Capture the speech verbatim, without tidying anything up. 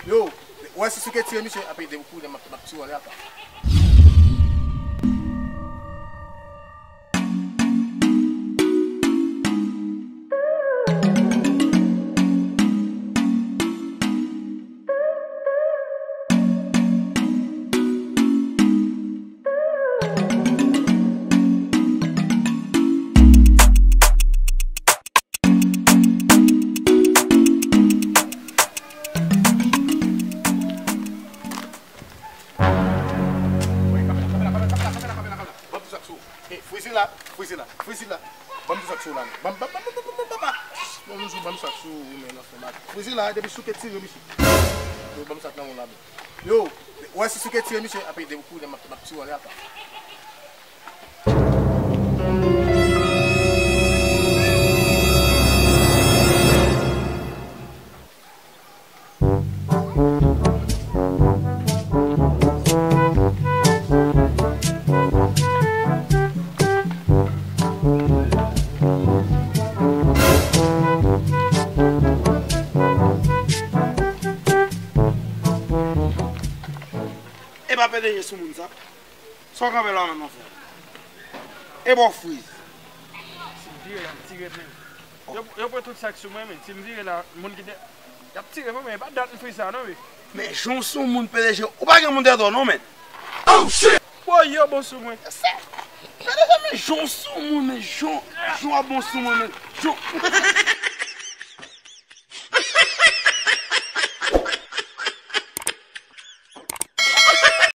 Yo, ou wè si sou ke tire misye, apre de pou kouri, m ap, m ap tire w ale apa. Ban m tou sa k sou ou. Ey, Frizila, Frizila, Frizila. Ban m tou sa k sou ou la, non. Ban m, ban m, ban m, ban m, ban m, ban m. Non, nou sou ban m sa k sou ou, men, nan fè mal. Frizila, depi sou ke tire misye. Yo, ban m sa k nan men w la, men. Yo, ou wè si sou ke tire misye, apre de pou kouri, m ap, m ap tire w ale apa. E pa P D G sou moun sa. Sa w kanpe la menm, monchè? E bò friz. Si m vire la, m tire menm. Yo, yo pran tout sa k sou mwen, men si m vire la, moun ki te, y ap tire mwen, men e pa dat m fè sa, non, men. Men jan w sou moun, P D G, ou pa gen moun dèyè w non, men. Oh, shit! Woy, yo bon sou mwen. P D G, men jan w sou moun, men jan, jan w ap bon sou mwen, men jan.